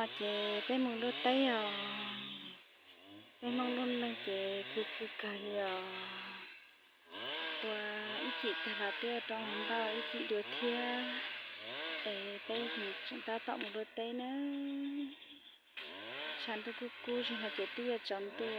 Ces peb mus luaj teb os. Peb Hmoob lub neej ces khwv khwv kawg li os. Ua ib chim tag los twb rov mus npaj ib chim dua thiab. Es peb tseem tab tom mus luaj teb nawb. Tshav ntuj kub kub zig no ces twb yuav tsaus ntuj.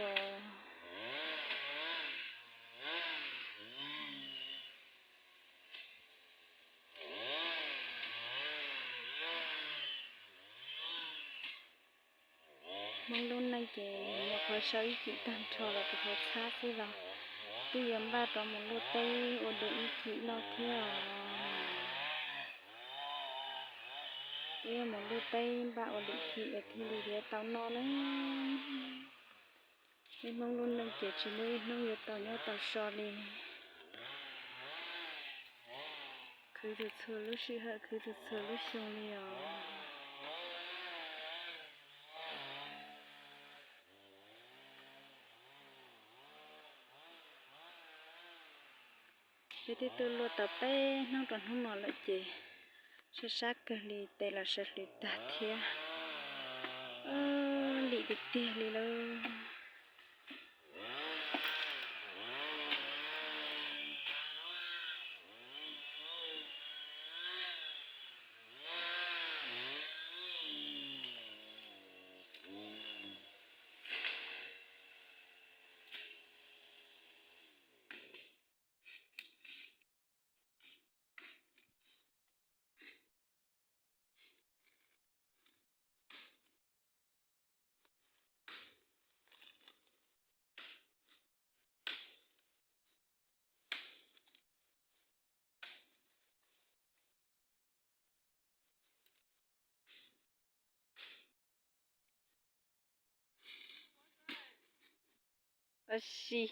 Hmoob lub neej ces nyuam qhuav sau ib chim tag nrho los rau hauv txhab xwb los twb yuav npaj rov mus luaj teb ua dua ib chim noj thiab os. Twb yuav mus luaj teb npaj ua lwm chim es thiaj li yuav tau noj nawb. Peb Hmoob lub neej ces tsis muaj ib hnub yuav tau nyob tau so li. Khwv txhua txhua lub sij hawm, khwv txhua txhua lub xyoo li os. Peb twb tuaj luaj tau peb hnub rau hnub no lawm ces sab sab kawg li, tes los sawv hlo tag thiab. Lim tiag tiag li lawm. Ua si.